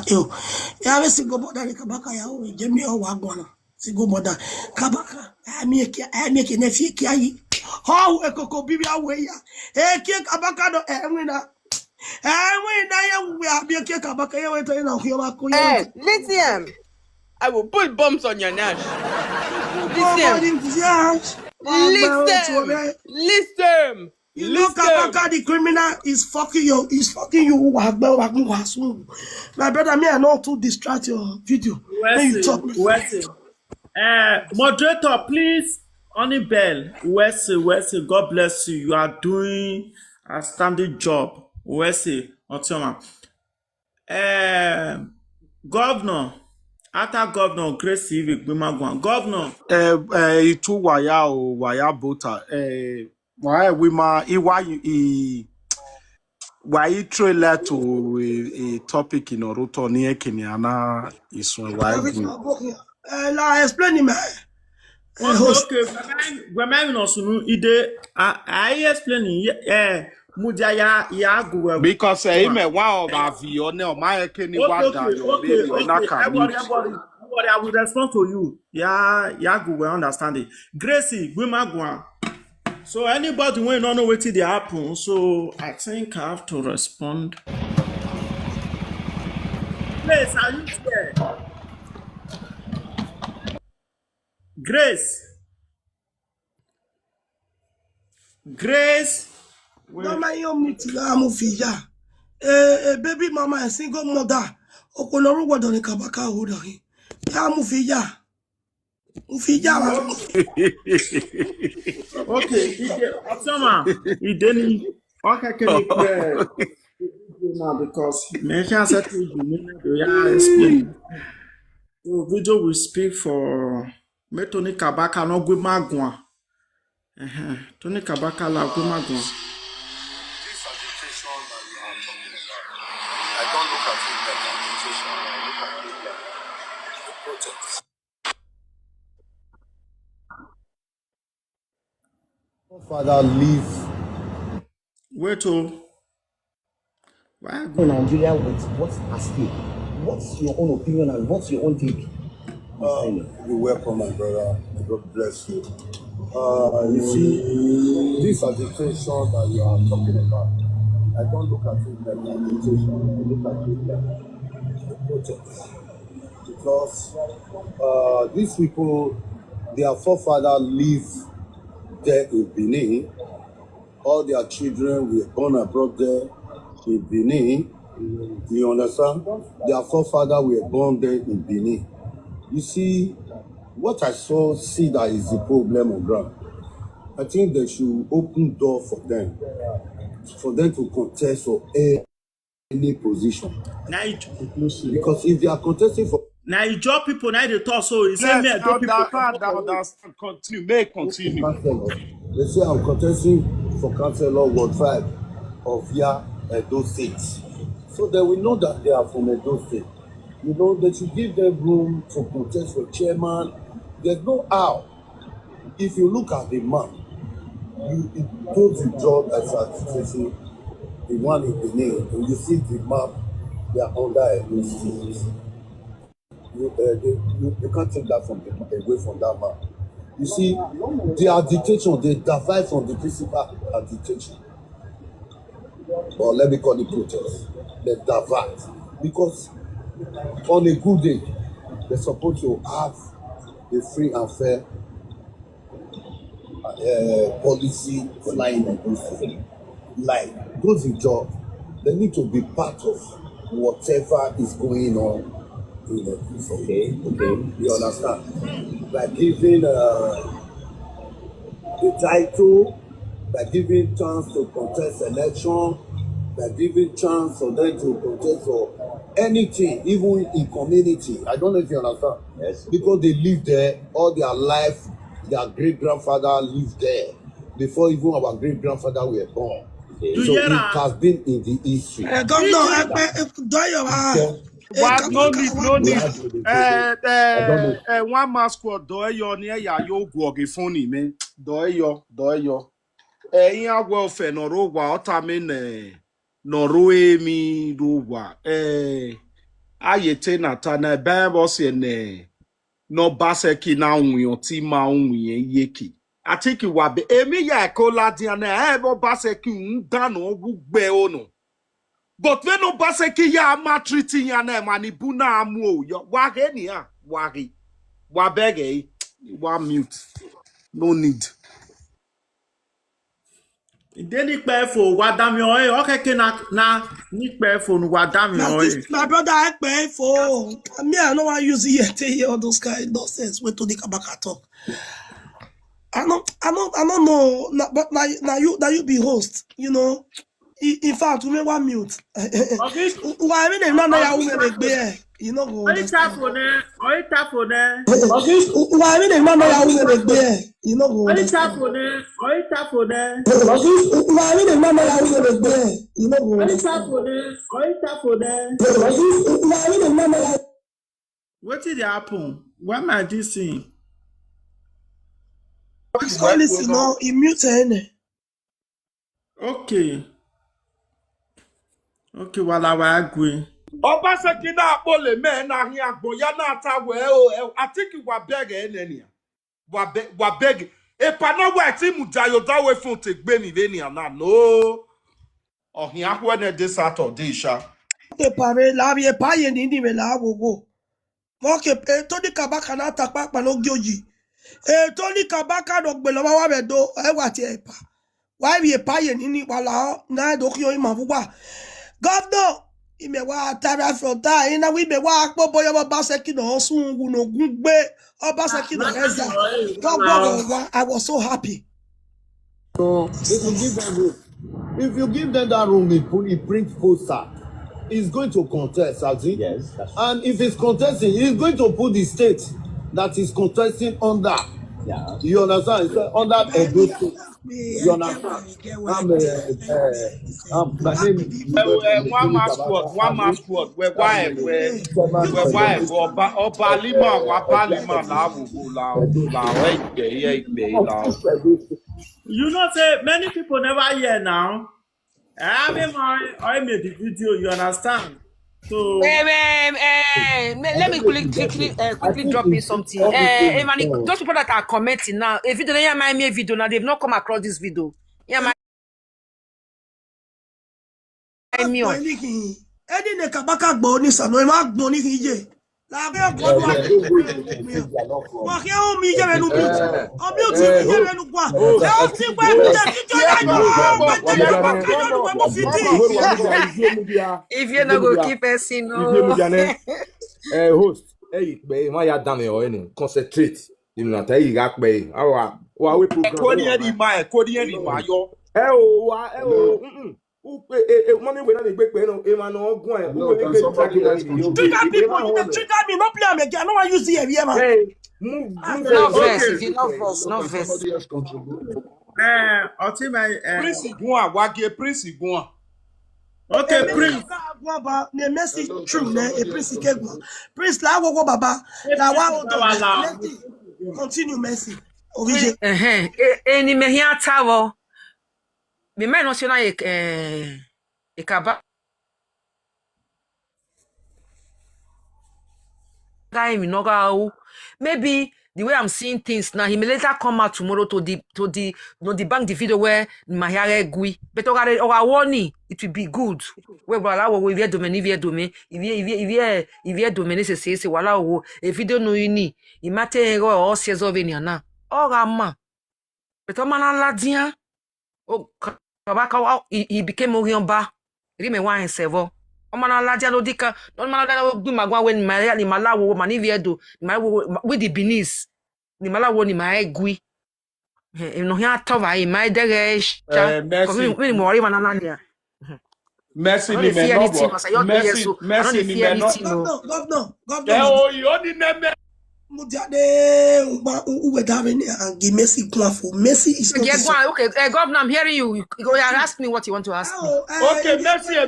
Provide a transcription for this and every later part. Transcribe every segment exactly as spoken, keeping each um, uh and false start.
Yo, ya be single mother ni Kabaka ya o, Jemi o wa gwana. Single mother. Kabaka, I make, I make ne fi ki ayi. How e koko bibi awe ya. E ki Kabaka no e wina. E wina ya we abi ki Kabaka ya we to na ku ya ko ya. Hey, lithium. I will put bombs on your nose. Lithium. Lithium. Lithium. You know, Kabaka, the criminal is fucking you. He's fucking you. Wagbe, wagbe, wasu. My brother, me, I know to distract your video. When you talk, Wesley, uh, moderator, please, Honey Bell, Wesley, Wesley, God bless you. You are doing a standing job. Wesley, Otioma. Uh, governor, after governor, Grace Ivigbimagwan. Governor. Uh, uh, itu waya o, waya bota. Uh, why we ma, i why i why i trailer to a, a topic in Oruto ni ekini ana isun why we. Uh, la explain him. Eh, Okay, okay. Gwemai no sunu ide. I I explain. Eh, mudia ya ya guwe. Because eh, ime wa o ba vi o ne o ma ekini wa Okay, da okay, yo okay, baby o na okay. ka Everybody, mute. everybody, everybody, I will respond to you. Yeah, yeah, good, we understand it. Gracie, Gwemagwan. So anybody when don't know what they happen, so I think I have to respond. Grace, are you there? Grace. Grace. Mama, you meet la mu fi ya. Eh, eh, baby mama, a single mother. Okonoru wa don Kabaka hold on. Ya mu fi ya. Mu fi ya wa. Okay, ide Osama, ide ni. Okay, can you pray? Now because me can't set you the yeah explain. So video will speak for me Tony Kabaka no Gwemagwan. Uh-huh. Tony Kabaka la Gwemagwan. This agitation that you are talking about, I don't look at it like agitation. I look at it like a protest. Father, leave. Wait, oh. Why in Nigeria with what's at stake? What's your own opinion and what's your own take? Uh, you're welcome, my brother. God bless you. Uh, you see, this agitation that you are talking about, I don't look at it like agitation. I look at it like a protest. Because uh, these people, their forefather lived there in Benin. All their children were born abroad there in Benin. You understand? Their forefather were born there in Benin. You see, what I saw, see that is the problem on ground. I think they should open door for them, for them to contest for any position. Now you Because if they are contesting for now you job people now they talk so you say me I Yes, job people. understand, understand. Continue, may continue. Councillor, they say I'm contesting for Councillor Ward five of Via Edo State. So they will know that they are from Edo State. You know, they should give them room to contest for chairman. There's no how. If you look at the map, you it goes the job as a citizen, the one in Benin, and you see the map, they are under Edo State. You, uh, they, you, you can't take that from the, away from that map. You see, the agitation, they divide from the principal agitation. But let me call it protest. They divide. Because on a good day, they're supposed to have a free and fair uh, policy flying in this thing. Like, those in job, they need to be part of whatever is going on in the country. Okay, okay. You understand? By giving uh, the title, by giving chance to contest election, by giving chance for them to contest for anything, even in community. I don't know if you understand. Yes. Because they live there all their life, their great grandfather lived there before even our great grandfather were born. Okay. Do So you hear it am? Has been in the history. Eh, governor, eh, eh, do your uh, What no Kabaka need, wa- no need. Yes, we dey Eh, I don't eh, eh, one mask or do yo ni eya yo gu oge funny man. Do yo, do yo. Eh, in a welfare no ro wa ota me ne no ro emi ro wa. Eh, Ayete na ta na ebe bo se ne. No baseki na unyo ti ma unye yeki. I think you wa be. Emi ya ko la dia na ebo baseki un da no wu gbe o no. But when no baseki ya ma treat ya na ma ni bu na amu o yo. Wa he ni a. Wa he. Wa beg e. Wa mute. No need. Deni pe fo wa da mi o e. Okay, ke na, na ni pe fo nu wa da mi Na o e. this, my brother, I pay for. Me, I no wan use it here, take hear all those kind nonsense wey Tony Kabaka talk. I no, I no, I no know. Na, but na, na you, na you be host, you know. I, in fact, we want mute. Ogi, Why me dey man ya who dey gbe? You no go oyi understand. Tafo ne, oyi Tafo ne. Ogi, Why me dey man ya who dey gbe? You no go oyi understand. Tafo ne, oyi Tafo ne. Ogi, Why me dey man ya who dey gbe? You no go Oyi understand. Tafo ne, oyi Tafo ne. Ogi, Why me dey man ya Wetin dey happen? Why am I this thing? It's called listen now. He mute any. Okay. Okay, wala wa gwe. Obaseki na akpole me na ahia agbo ya na ata we o. I think you were beg enenia. Wa beg, wa beg. E pa na wa ti mu jayo da we fun te gbe mi ve ni ana no. Ohia hwe ne de Saturday sha. Te pare la bi e pa ye ni ni me la wo wo. Mo ke e Tony Kabaka na ta pa pa no gyoji. E Tony Kabaka no gbe lo wa wa be do e wa ti e pa. Why we pa ye ni ni wala na do ki o ima buwa. Governor, ime wa tara from ta ina we me wa akpo boyo Obaseki no sun wu no gungbe. Obaseki no eza. Governor wa, I was so happy. So if you give them room, if you give them that room, he put, he print poster. He's going to contest, has he? Yes, that's true. And if he's contesting, he's going to put the state that he's contesting under. Yeah. You understand? It's, uh, under Edo State. You understand? I'm, uh, uh, um, my name is Eh, eh, one man squad, one man squad. We why, we, we why, Oba, Oba Lima, Oba Lima, la, la, la, eh, eh, eh, eh, la. You know, say many people never hear now. I mean, I, I made the video, you understand? So, um, um, um, let, let me quickly, quickly, uh, quickly drop in something. Uh, Emani, those people that are commenting now, if you don't hear my main video now, they've not come across this video. Yeah, my Emi o. Eni ne Kabaka gbo ni sano, e ma gbo ni kije. La be gbo wa. Wa ke o mi je menu bi. O mi o ti mi je menu kwa. E o ti gbe mi je ti jo ya ni. If you no go keep person, no. Eh, host, eh, ikpe, ma ya dame o, eni, concentrate. You know, tell you, Akpe, our, our way program. Kodi eni ma, kodi eni ma yo. Eh, oh, wa, eh, oh, mm-mm. Who, eh, eh, eh, money we not dey gbé pé no, eh, man, no, go on. Who will make trigger people, you dey trigger me, no play am again. I no wan use the area, man. Hey, move, move. No verse, if you no verse, no verse. Eh, Otima, eh. Prince Igua, Wage, Prince Igua. Okay, Prince. Guaba, ne Mercy true, ne, e Prince Kegua. Prince la wo wo baba, la wa o do. Mercy. Continue, Mercy. Ovije. Eh, eh, eh, ni me hia tawo. Me man no se na e, eh, e kaba. Guy, me no go. Maybe the way I'm seeing things now, he may later come out tomorrow to the, to the, no, the bank the video where my hair gui. But oga, oga warning, it will be good. We bala wo we do me, we do me. If you, if you, if you, if you do me, say say wala wo. If you don't know you need, it matter go all says of any na. Oga ma. But o mana la dia. O Kabaka wa, he, he became Orionba. Rime wa ensevo. O mana la dia lo dika. O mana la lo gbi magwa we ni ma ya ni ma la wo ma ni viedo. Ni ma wo with the Benis. Ni ma la wo ni ma egui. Eh, no hia tova e ma dere sha. Eh, Mercy. Ko mi, mi mo ri mana na nia. Mercy, I no dey fear anything, no, because I just dey here so. Mercy, I no dey fear anything, no. Governor, governor, governor. Eh, oh, you only name me. Mudiade, uba, u-, uwe dave ni, and give Mercy go for Mercy is not. Yeah, go on. Okay, uh, Governor, I'm hearing you. You go and ask me what you want to ask me. Oh, eh, okay, eh, Mercy, eh, eh,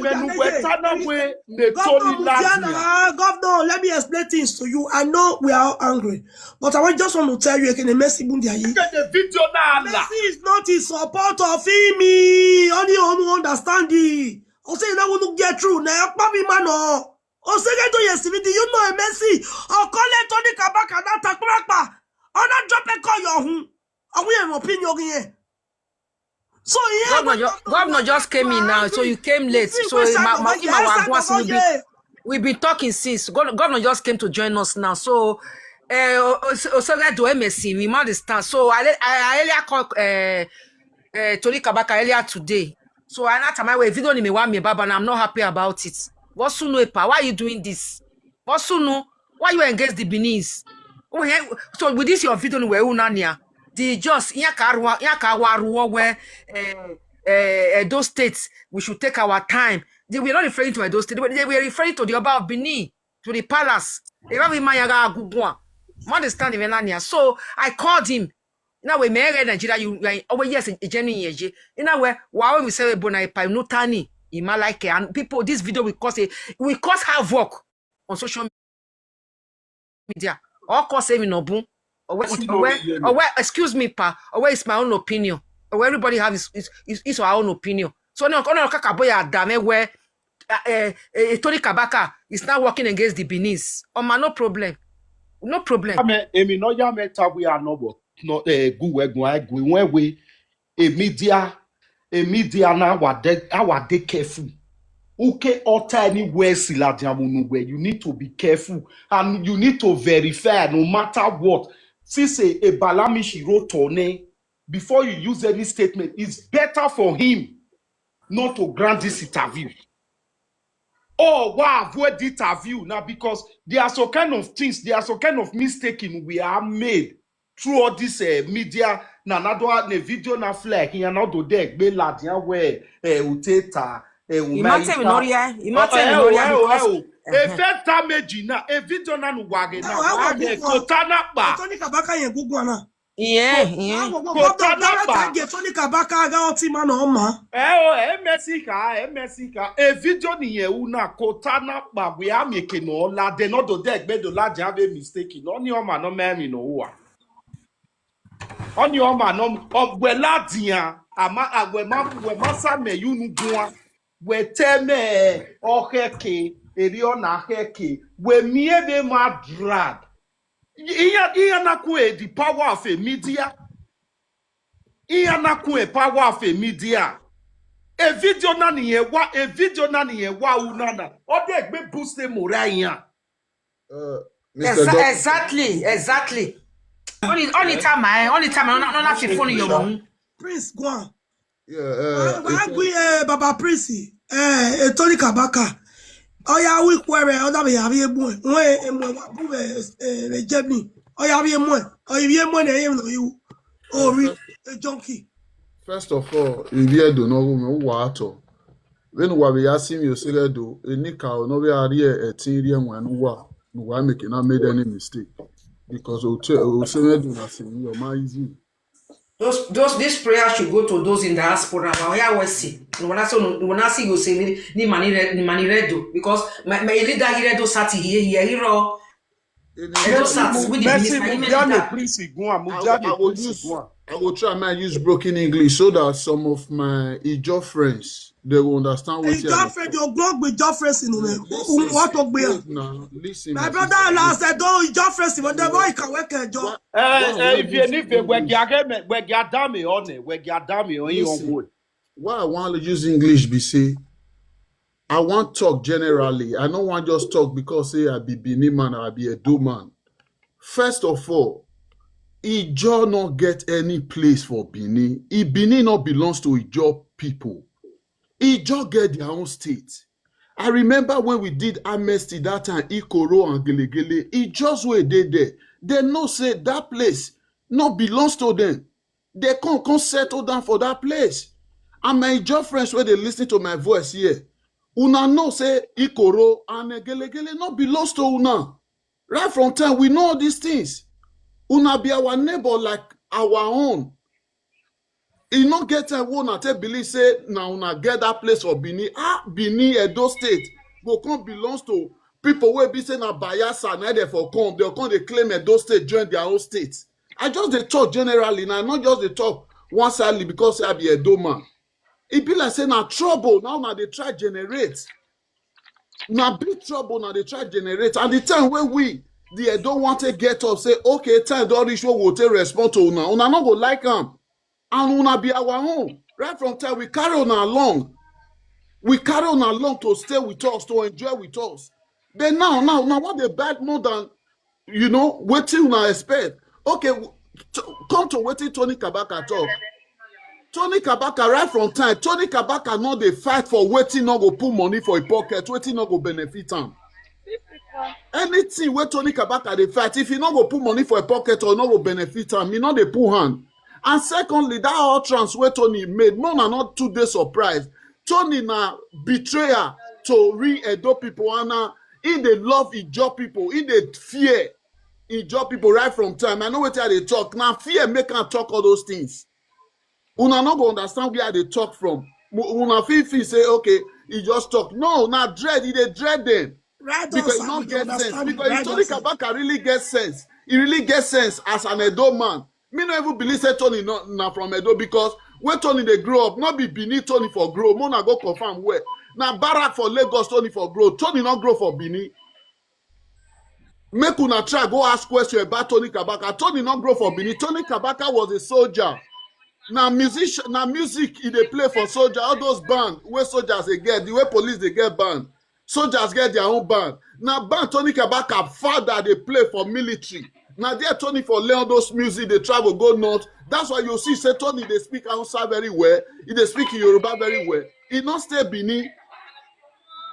Governor, let me explain things to you. I know we are all angry, but I want, just want to tell you again, Mercy Bundiayi. Get the video now. Mercy is not in support of him. Only you understand it. O say you no wan get through. Na your papi man o. Osegedo Yesimi, do you know Emesi? Okole Tony Kabaka na takpakpa. Ona drop a call your home. Are we an opinion here? So yeah, Governor, ju- governor just came in now, so you came late. So ma- ma- Ima wa gwa si we be- we've been talking since. Gov- Governor just came to join us now. So uh, Osegedo Emesi, we might understand. So I I I earlier called uh, uh, Tony Kabaka earlier today. So I not my way video ni me wa me baba, and I'm not happy about it. What's no pa? Why are you doing this? What's no? Why you engage the Benin? Oh, hey, so with this your video we unania. The just ya ka ruwa ya ka wa ruwa where uh, uh, Edo State, we should take our time. They were not referring to Edo State, they were referring to the Oba of Benin, to the palace. They were my yaga gugwa. Understand even nania. So I called him. Now we may Nigeria, you you are always yes, a genuine yeje. In a way, why we say bona pa no tani. Ima like and people, this video will cause a will cause havoc on social media. Or cause him in obun. Or where, or where, or where, excuse me, pa. Or where is my own opinion. Or where everybody have his his, his, his or her own opinion. So no, no, kakaboya dame where uh, uh, uh, Tony Kabaka is now working against the Benin. Oh man, no problem, no problem. Ame emi no ya me ta we are no bo no eh gu we gu I gu we we a media a media na our de our de careful. Uke ota anywhere sila diamunu where you need to be careful and you need to verify no matter what. Since a, a Balami Shiro Tone, before you use any statement, it's better for him not to grant this interview. Oh, why avoid the interview now? Because there are some kind of things, there are some kind of mistaking we are made through all this uh, media. Na another one, a video na flag here, not to deck, be ladian where uh, uteta. Uh, Imate Minoria, Imate Minoria, because a first damage na a video na nuwage na wage kotana pa. Tony Kabaka ye gugwana. Yeah, yeah. Kotana pa. Tony Kabaka ga otima no ma. Eh, oh, eh, Mexica, eh, Mexica. A video ni ye una kotana pa we are making all la de no do deck be do la have a mistake. No ni oma no me mi no wa. Oni oma no ogwela dia ama agwe ma we ma sa me yunu gwa we teme oheke eri ona heke we mi ebe ma drag. Iya iya na ku e the power of a media. Iya na ku e power of a media. A video na ni ye wa a video na ni ye wa unana. O de gbe boost e mora yan. Uh, Exa- exactly, exactly. Only only time I only time I don't not phone your mom. Prince, go on. Yeah, uh, Why we uh, Baba Prince? Eh, Tony Kabaka. Oya we kwere oda be ya bi emu. We emu wa bu be eh Germany. Oya bi emu. Oya bi emu na emu no you. Ori a junkie. First of all, if you don't know who me who are at all, when we are asking you say do any cow no we are here at three and one who are no we make not made any mistake because Osemedo na say your mind easy. Those those this prayer should go to those in diaspora. But yeah, we see. When I say when I see you say ni money red ni money red do because my my leader here do sati here here hero. Edo Sat, we dey Mercy, minister, you Mudiame minister. Prince Iguan, I, I will Mudiame use Prince Iguan. I will try my use broken English so that some of my Ijo friends they will understand what Ijo friend, your blog with Ijo friends in the Listen, what to be. Now, listen, My my brother sister, Alas said, "Don't Ijo friends when the boy can work a job." Eh, eh, if you need to, we get him, we get damn on it, we get damn on Listen. Wood. Why I want to use English be say I want talk generally. I don't want just talk because say I be Benin man, I be Edo man. First of all, Ijo not get any place for Benin. If Benin not belongs to Ijo people, Ijo get their own state. I remember when we did amnesty that time, Ikoro and Gelegele, Ijos where they there. They know say that place not belongs to them. They can't come settle down for that place. And my Ijo friends where they listen to my voice here, una know say Ikoro and eh, Gelegele not belongs to una. Right from time we know all these things. Una be our neighbor like our own. E no get time wey una take believe say na una get that place for Benin. Ah, Benin, Edo State go come belongs to people wey be say na Bayelsa na dem for come. Dem come dey claim Edo State join their own state. I just dey talk generally na, I no just dey talk one sidely because say I be Edo man. E be like say na trouble na una dey try generate. Na big trouble una dey try generate, and the time wey we the Edo wan take get up say, okay, time don reach wey we go take respond to una, una no go like am. And una be our own. Right from time we carry una along. We carry una along to stay with us, to enjoy with us. But now, now, now, what dey bad more than, you know, wetin una expect? Okay, w-, t-, come to wetin Tony Kabaka talk. Tony Kabaka, right from time, Tony Kabaka no dey fight for wetin no go put money for him pocket, wetin no go benefit am. Anything wey Tony Kabaka dey fight, if he no go put money for him pocket or no go benefit am, he no dey put hand. And secondly, that utterance wey Tony made, more na not too dey surprised. Tony na betrayer to real Edo people, and na he dey love Ijaw people, he dey fear Ijaw people right from time. I know wetin I dey talk. Na fear make am talk all those things. Una no go understand where I dey talk from. Mo-, una fit feel say, okay, he just talk. No, na dread, he dey dread them. Because he no get sense. Because if Tony Kabaka really get sense, he really get sense as an Edo man. Me no even believe say Tony no, na from Edo, because when Tony dey grow up, no be Benin Tony for grow. Mona go confirm where. Na Barrack for Lagos Tony for grow. Tony no grow for Benin. Make una try go ask question about Tony Kabaka. Tony no grow for Benin. Tony Kabaka was a soldier. Na musician, na music he dey play for soldier. All those band where soldiers dey get, the way police dey get band, soldiers get their own band. Na band Tony Kabaka father dey play for military. Na there Tony for learn all those music, dey travel go north. That's why you see say Tony dey speak Hausa very well. He dey speak Yoruba very well. He no stay Benin.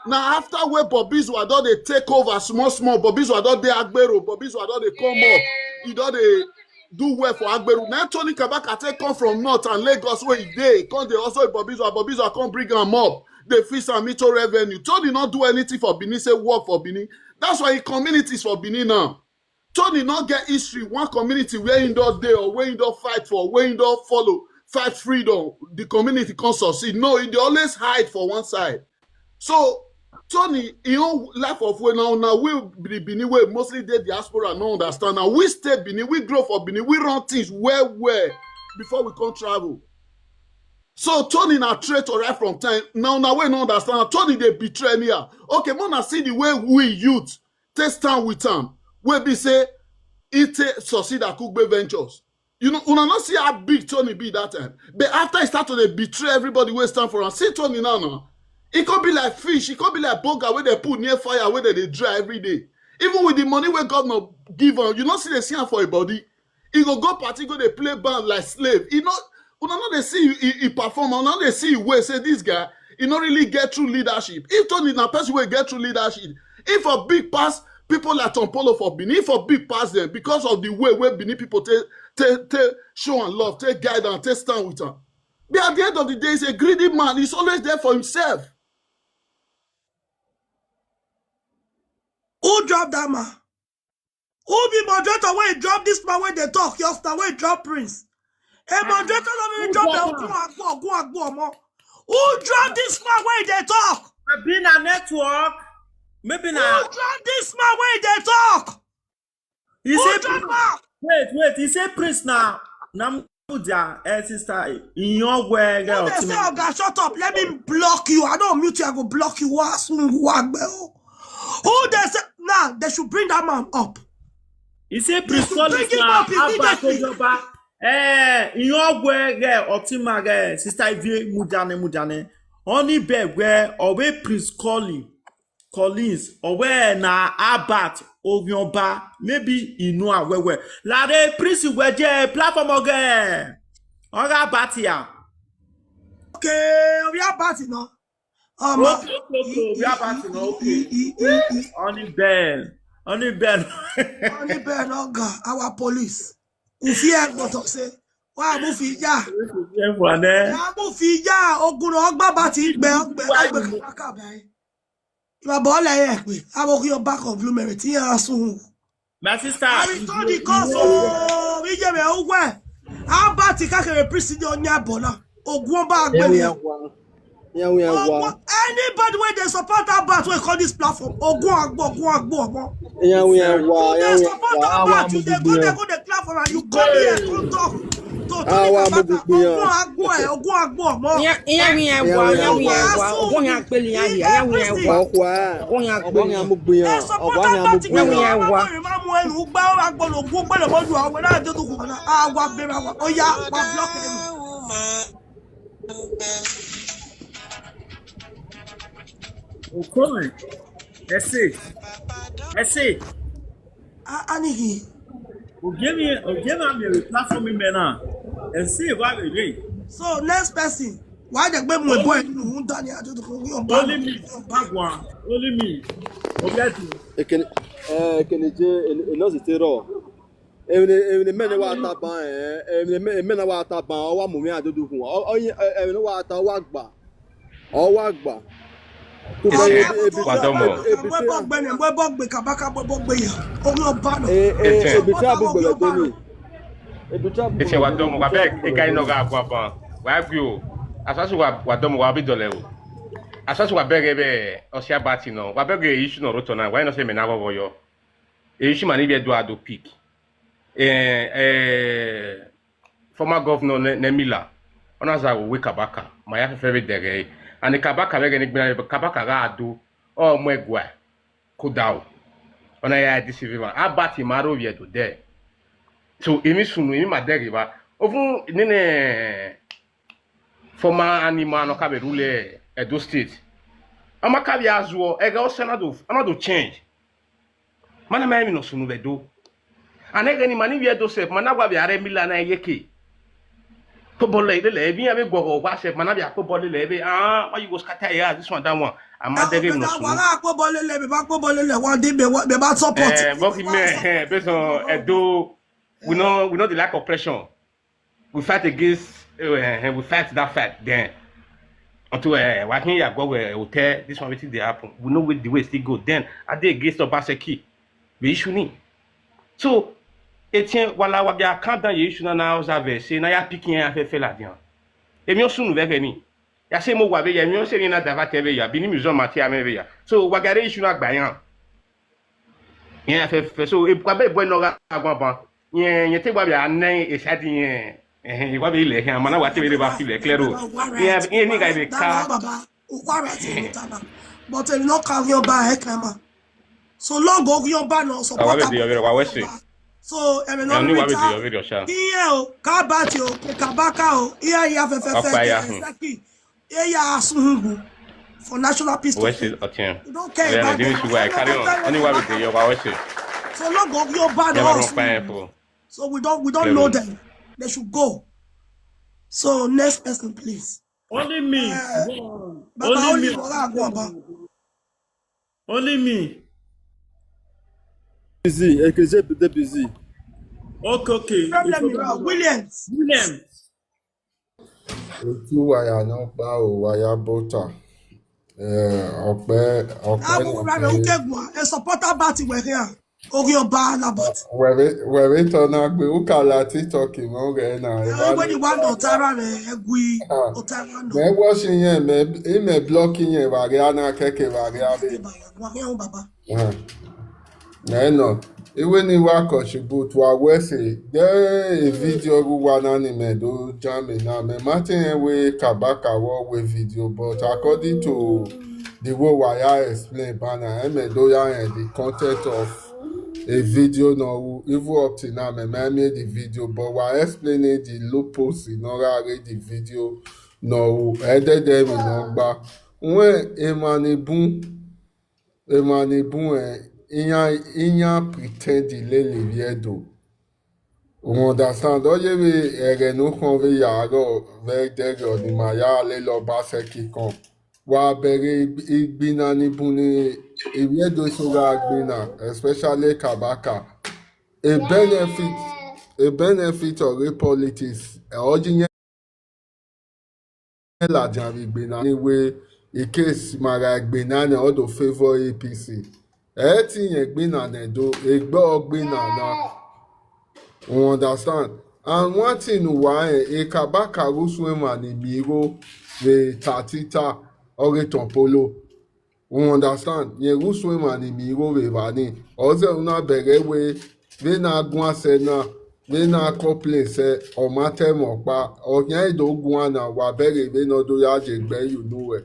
Na after wey Bobizwa don dey take over small small, Bobizwa don dey Agbero, Bobizwa don dey come up, he don dey do well for Agbero. Na Tony Kabaka take come from north and Lagos wey he dey, come dey also Bobizwa, Bobizwa come bring am up, dey fix am into revenue. Tony no do anything for Benin, say work for Benin. That's why he communities for Benin now. Tony no get history, one community where he don dey or where he don fight for, where he don follow, fight freedom, the community come succeed. No, he dey always hide for one side. So Tony, he own life of way now, now we be the Benin wey mostly dey diaspora no understand. Now we stay Benin, we grow for Benin, we run things well well before we come travel. So Tony na traitor right from time. Now, now we no understand. Tony dey betray anyhow. Okay, mona see the way we youth take stand with am. Wey be say he take succeed Akugbe Ventures. You know, una no see how big Tony be that time. But after he start to dey betray everybody wey stand for am, see Tony now, now. He come be like fish. He come be like boga wey dem put near fire, wey dem dey dry every day. Even with the money wey governor give am, you no see dey see am for him body. He go go party, go dey play band like slave. He no, una no dey see he, he perform. Una no dey see him way say this guy, he no really get true leadership. If Tony na person wey get true leadership, if for big pass people like Tom Polo for Benin, if for big pass them because of the way wey Benin people take, take, take show am love, take guide am, take stand with am. But at the end of the day, he's a greedy man. He's always there for himself. Who drop that man? Who be moderator wey drop this man wey dey talk? Just now wey drop Prince. A moderator no be drop the Ogun Agbo, Ogun Agbo omo. Who drop this man wey dey talk? Abi na network. Maybe na. Who drop this man wey dey talk? He say, who drop am? Wait, wait. He say Prince na, na Mudia, eh, sister. Iyongwe. Who dey say, oga, shut up? Let me block you. I don mute you. I go block you. Wa sun wa gbe o. Who dey say now they should bring that man up? He say Prince Collins na Abba Kojoba. Eh, Iyongwe ge Otima ge, sister Ivy Mudane Mudane. Only beg where or where Prince Collins. Collins, or where na Albert Orionba, maybe he know am well well. Lare Prince Weje platform again. Oga Batia. Okay, we are party now. Um, okay, okay, okay, we are party now. Okay. Honey Ben, Honey Ben, Honey Ben, Oga, our police. We fear go talk say, why move ya? Why move ya? Ogun Ogba Bati gbe, gbe, gbe, kaka bai. Ìwà bọ́ọ̀lù ẹ̀yẹ pé àwọn kí ọba kan blue merit yẹn á sùn. My sister, I will turn the cause o. Mi jẹ́ mi ò wẹ̀. Albert kákẹ́rẹ́ prison ní ọ̀nyá bọ̀ náà. Ogun ọba àgbẹ̀ ni. Anybody wey dey support Albert wey call this platform, Ogun Agbo, Ogun Agbo ọmọ. Who dey support Albert, you dey go there, go dey clap for am, you come here, come talk. Awa mo gbogbo yan. Ogun agbo ẹ, ogun agbo ọmọ. Iya iya wi yan wa, iya wi yan wa. Ogun yan peli yan ya, iya wi yan wa. Ọkọ a. Ogun yan peli. Ọkọ yan mo gbogbo yan. Ọkọ yan mo gbogbo yan. Iya wi yan wa. Ma mu ẹnu gba agbo lo gun gbele mo ju awe na de to ku na. Awa be ma wa. Oya, wa block ẹ. Okon, ẹ ṣé, ẹ ṣé. Anigi. Ogemi, Ogemi mi platform mi na. Ẹ ṣé wa bebe. So next person, why the gbé mu ebo ẹ nínú ń dání àjọ tó kọ yóò bá. Only me, Bagua, only me. Obi ati. Ekene, eh, ekene je, eno si tero. Emene, emene mene wa taban, eh. Emene mene wa taban, owa mu mi adudu kun. O, o, emene wa ta wa gba. O wa gba. Wa domo. Webo gbe ne, webo gbe kabaka, webo gbe ya. Omi oba no. Eh, eh, ebi ti abu gbele do ni. Ebi ti abu. Ese wa domo, wa beg, e kai no ga agwa ban. Wa gbi o. Asasu wa, wa domo, wa bi dole o. Asasu wa beg ebe, osia bati no. Wa beg e issue no roto na. Wa no se me na go yo. E issue mani bi do ado pick. Eh, eh, former governor ne, ne Miller. Ona za we Kabaka. Ma ya fe fe dere. Ani Kabaka we ni gbina Kabaka ga ado. O mo egwa. Kodao. Ona ya deceive ma. Abati maro ye to de. So imi sunu imi ma dere ba. Ovun nene former animal no ka be rule Edo State. Ama ka bi azuo ega o Senado, anado change. Mana ma emi no sunu be do. Anege ni mani we do sef, mana gwa bi are Miller na yeke. Pobole le le bi ya be gogo gwa sef, mana bi a pobole le be. Ah, why you go scatter ya this one, that one? Ama dege no sunu. Wala pobole le be ba pobole le wa de be wa be ba support. Eh, but me, eh, based on Edo, we no, we no dey like oppression. We fight against, uh, we fight that fight then. Until uh, Wakin Yagwa hotel, this one wetin dey happen. We know with the way still go. Then I dey against Obaseki. We issue ni. So, etien wala wa ga kan dan ye issue na na house ave say na ya pikin ya fe fe la dian. Emi o sunu ve ni. Ya se mo wa be ya, emi o se ni na dava te be ya, bini museum mati ame be ya. So, wa ga re issue na gba yan. Yen fe fe so e kwa be boy no ga agwa ban. Yen yen te gba bi a nen e sa di yen. Eh e kwa be le he ma na wa te be ba fi le clair o. Yen yen ni ga be ka. Baba, o kwa ra ti mo ta na. But e no ka yo ba e ka ma. So long o yo ba no so. Awa be de yo be wa we se. So e no ni wa be de yo be sha. Iye o, ka ba ti o, ka ba ka o. Iye ya fe fe fe. Eya Asungu for national peace. West is Otian. We don't care about them. Why carry on? Only why we dey your West. So no go your bad. Never run fire for. So we don't we don't know them. They should go. So next person, please. Only me. Uh, Baba, only me. Only me. Busy, Ekeze busy. Okay, okay. Problem, Williams. Williams. Ojú wàyà náà pa ò wàyà bọ́tà. Ọ̀pẹ ọ̀pẹ náà pé. Ẹ supporter bá ti wẹ̀ here. Orí ọba Alabat. Wẹ̀rẹ̀ tọ́nà pé ó kà la TikTok mọ́ rẹ̀ náà. Ẹ wọ́n ní wà ní ọ̀tára rẹ̀ ẹ gui ọ̀tára náà. Mẹ́ wọ́n ṣe yẹn mẹ́ ìmẹ̀ blọ́ọ̀kì yẹn wà rí àná kẹ́kẹ́ wà rí àbẹ̀. Wà rí àwọn bàbá. Eno, iwe ni wa contribute wa we say there a video ru wa na ni me do jam na me mate we kabaka wo we video, but according to the way wa ya explain bana e me do ya and the content of a video no even up to now me me made the video but wa explain the loopholes in order read the video no e de de mi no gba when a man bun Emani bun e iyan iyan pretend le le viedo. You understand? Oye we ere no kon ve ya ro ve dere oni ma ya le lo ba se kikon. Wa bere igbina ni bun ni eviedo so ga gbina, especially kabaka. A benefit a benefit of a politics. E oji la jan vi gbena ni we in case mara gbena ne odo favor A P C. E ti yen gbena ne do egbe ogbena na. You understand? And one thing wa e kabaka rusu ema ni miro ve tatita ore tonpolo. You understand? Yen rusu ema ni miro ve vani. Oze una bere we ve na gun ase na Vbe na complain sẹ, ọ ma ta ẹmwẹ ọkpa, ọ khian do guan na, wa bẹghe vbene ọ do ya je gbe you know well.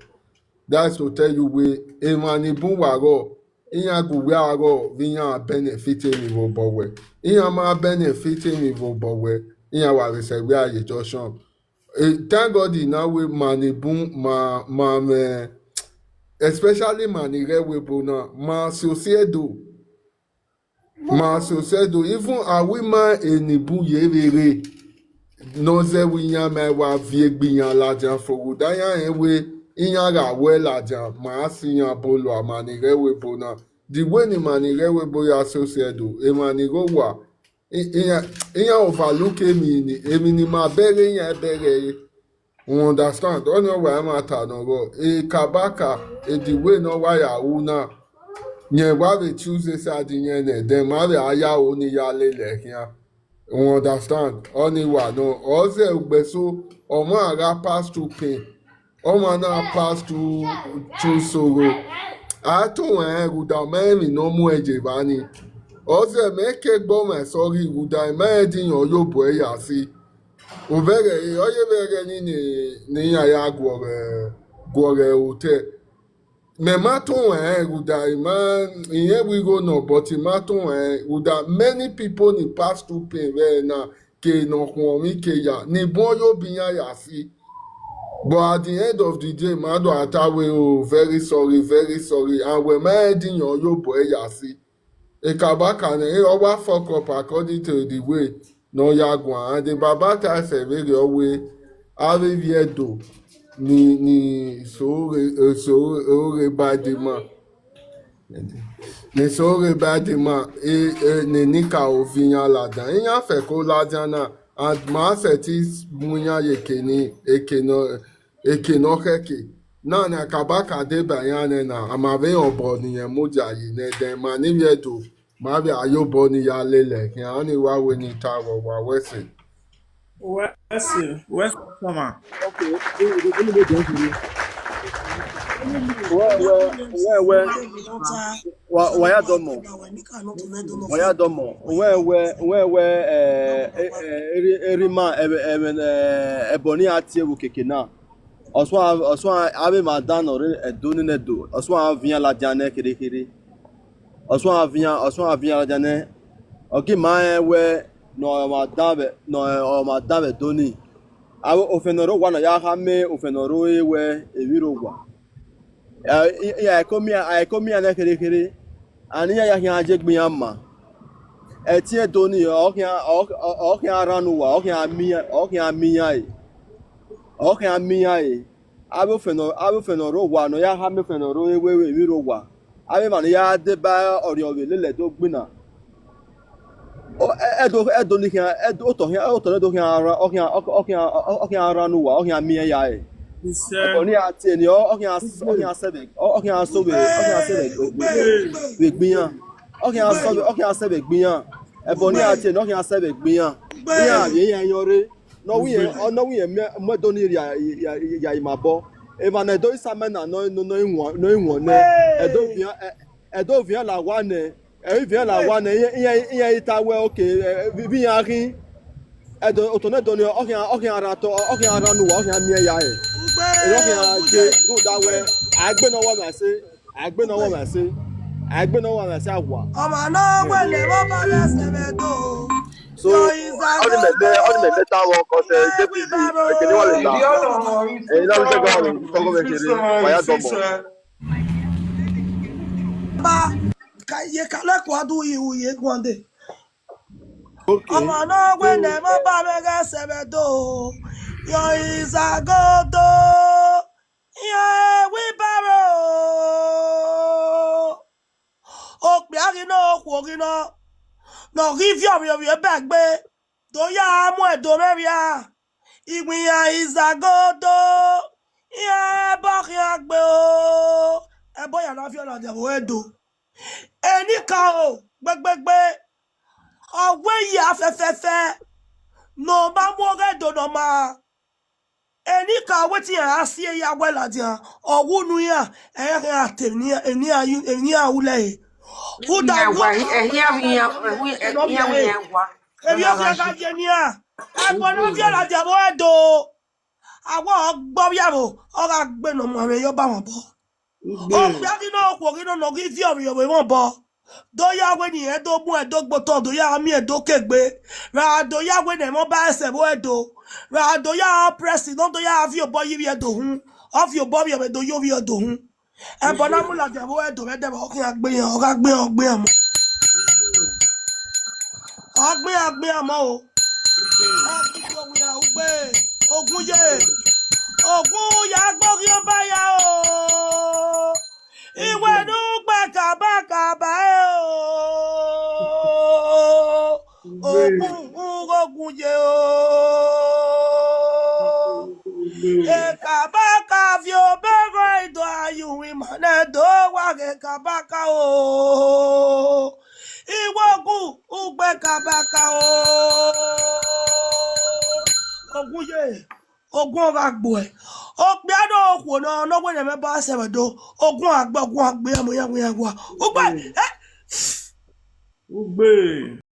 That's to tell you wẹ emwa ni bun wa rrọọ, iran gu wẹ a rrọọ vbe iran benefit emwi vbe obọ wẹ. Iran ma benefit emwi vbe obọ wẹ, iran wa vbe sẹ wẹ a ye junction. Eh, thank God na wẹ ma ni bun, ma, ma mwẹ, especially ma ni rre ẹvbo ebo na, ma si Osiedo. Ma si Osiedo, even awima eni bun ye vbe rre, ne ọ zẹ wẹ iran ma wa viẹ egbe iran ladian fo, rhunmwuda iran rẹn wẹ iran gha wẹ ladian, ma si iran bolo a, ma ni rre ẹvbo ebo na. The way ne ma ni rre ẹvbo ebo ya si Osiedo, emwa ni rre owa, i-, iran, iran overlook emwi ni, emwi ne ima bẹghe, iran bẹghe ẹre. You understand? Ọnii ọ wa ẹmwata ne ọ rrọọ. E Kabaka, e the way ne ọ wa ya ru na, rẹn wa vbe choose side iyẹn nẹ, then ma vbe a ya ru ne I ya lele khian. You understand? Ọnii wa nọ, ọ zẹ ugbeso, ọmwa gha pass through pain. Ọmwa na pass through, through sorrow. A to rẹn rhunmwuda ọ ma rẹn emwi ne ọ mu ẹre ye evba ni. Ọ zẹ mẹ ke gbe ọmwa ẹsọghe rhunmwuda, I ma rẹn ẹdẹ iran ọ yobọ ẹre ya si. Ovbẹghẹ, ọ ye vbe ẹghẹ ni, ne, ne iran ya guọghọ, guọghọ otọ. Mẹ ma to rẹn rhunmwuda, I ma, irẹn vbe igho nọ, but I ma to rẹn rhunmwuda. Many people ni pass through pain vbe na, ke ne ọ khuọnmwi ke ya, ni bun ọ yobọ iran ya si. But at the end of the day, ma do a ta wẹ, "Oh, very sorry, very sorry." And wẹ ma rẹn ẹdẹ iran ọ yobọ ẹre ya si. E Kabaka nẹ, ọ wa fuck up according to the way ne ọ ya guan. And the baba ta sẹ vbe ghe ọ wẹ, avbe ivbi Ẹdo ni, ni so ghe, eh, so ghe ba demand. Ni so ghe ba demand, eh, eh, ne Enikaro viọ iran ladian. Iran fẹko ladian na, and ma sẹtin mu iran ye eke ni, eke nọ, eke ne ọ khẹke. Na, ne Kabaka deba iran nẹ na, a ma vbe rẹn obọ ne irẹn mudia yi nẹ, then ma ni ivbi Ẹdo, ma vbe a ya obọ ne I ya lele khian, ọnii wa wẹ ne I ta vbe owa wẹ sẹ. Wẹ sẹ, wẹ sẹ, come on. Okay, let me, let me, let me, wẹ, wẹ, wẹ, wẹ. Wa, wa ya dọmọ. Wa ya dọmọ. Wẹ, wẹ, wẹ, wẹ, eh, eh, eh, eri, eri ma, eh, eh, eh, ẹbọ ne a tie vbe okiekie na. Ọsuan, ọsuan, avbe emwa dan ne ọ rre Ẹdo nene Ẹdo. Ọsuan viọ iran ladian nẹ kherhe-kherhe. Ọsuan viọ iran, ọsuan viọ iran ladian nẹ. Ọ ghi ma rẹn wẹ ne ọ ma dan vbe, ne ọ ma dan vbe Ẹdo ni. Avbe ofẹn ne ọ rre owa ne ọ ya khama ofẹn ne ọ rre ore wẹ emwi rre owa. Eh, i-, i-, a i ko miẹn, a i ko miẹn nẹ kherhe-kherhe. And iran ya khian ye egbe iran ma. Ẹtin Ẹdo ni, ọ khian, ọ, ọ, ọ khian rhan uwa, ọ khian miẹn, ọ khian miẹn iran re. Ọ khian miẹn iran re. Avbe ofẹn nọ, avbe ofẹn ne ọ rre owa, ne ọ ya khama ofẹn ne ọ rre ore vbe emwi rre owa. Avbe emwa ne ya deba ọrriọ vbe lele Ẹdo gbinna. O, Ẹ-, Ẹdo, Ẹdo ni khian, Ẹdo, otọ khian, otọ ne Ẹdo khian rhan, ọ khian, ọ, ọ khian, ọ, ọ khian rhan uwa, ọ khian miẹn iran re. Ẹbọ ne a tie ni, ọ, ọ khian, ọ khian sẹ vbe, ọ, ọ khian sẹ vbe, ọ khian sẹ vbe, vbe egbe iran. Ọ khian sẹ vbe, ọ khian sẹ vbe egbe iran. Ẹbọ ne a tie ni, ọ khian sẹ vbe egbe iran. Iran vbe iran yọn rre. Ne ọ wẹ irẹn, ọ, ne ọ wẹ irẹn mu, mu Ẹdo ni ya, ya, ya, ya ima obọ. Emwa ne Ẹdo i sa mẹ na, nọ, nọ, nọ i wan, nọ i wan nẹ. Ẹdo viọ iran, Ẹ-, Ẹdo viọ iran la owa nẹ. Ẹ i viọ iran la owa nẹ, iran, iran, iran i ta wẹ, okay, eh, vbe, vbe iran khin. Ẹdo, otọ ne Ẹdo ni, ọ khian, ọ khian rhan otọ, ọ khian rhan uwa, ọ khian miẹn iran re. Ẹ i khian je rhunmwuda wẹ, a gbe ne ọ wa mwẹ ẹse, a gbe ne ọ wa mwẹ ẹse, a gbe ne ọ wa mwẹ ẹse awa. Ọmwa ne ọ wẹ ne vbe ọba vbe ẹse vbe Ẹdo. So, ọni mẹ, ọni mẹ ta vbe ọkọ sẹ, J P B, ẹkẹ ne wa le la. Ẹ, na vbe ga wa le tọgọ vbe kherhe, wa ya dọmọ. Ba, ka ye ka lẹ kua do iru ye guan dee. Okay. Ọmwa ne ọ wẹ ne vbe ọba vbe ẹse vbe Ẹdo, yọ izagodo, yọ wheelbarrow. Okpia ghi nọ, okhuo ghi nọ, ne ọ ghi viọ ovbiovbi ba egbe, do ya mu Ẹdo mwẹ vbia. Iwin iran izagodo, iran ẹbọ khian gbe o. Ẹbọ ya na viọ ladian vbe Ẹdo. Enikaro gbegbegbe, ọ wẹ ya fẹfẹfẹ, ne ọ ma mu ọghe Ẹdo ne ọ ma. Enikaro wẹ te iran ra si ya wẹ ladian, ọ wu unu iran, ẹ i khian te emwi ne iran, emwi ne iran ru lẹre. Rhunmwuda ẹhian wẹ, ẹhian wẹ iran, ẹhian wẹ iran wa. Ebi oke ka je ni a. Ebo na fi ala dia bo edo. Awo gbo bi abo. Oga gbe no mo me yo ba won bo. Okpia ki no kwo ki no no ki fi omi omi won bo. Do ya we ni edo mu edo gboto do ya mi edo kegbe. Ra do ya we ne mo ba ese bo edo. Ra do ya press no do ya fi obo yi bi edo hun. O fi obo bi omi do yo bi edo hun. Ebo na mu la de bo edo be de bo ki agbe yan o ga gbe o gbe mo. Agbe agbe mo o. Agbe o ya ugbe. Ogun ye. Ogun ya gbo ki o ba ya o. Iwe nu gbe kaba kaba e o. Ogun ogun ye o. E kaba ka fi o be go ido ayu wi ma ne do wa ke kaba ka o. Iwe ogun ugbe kaba ka o. Ogun ye. Ogun oga gbo e. Okpia no okwo no no we ne me ba se do. Ogun agbe ogun agbe mo ya we ya wa. Ugbe. Eh. Ugbe.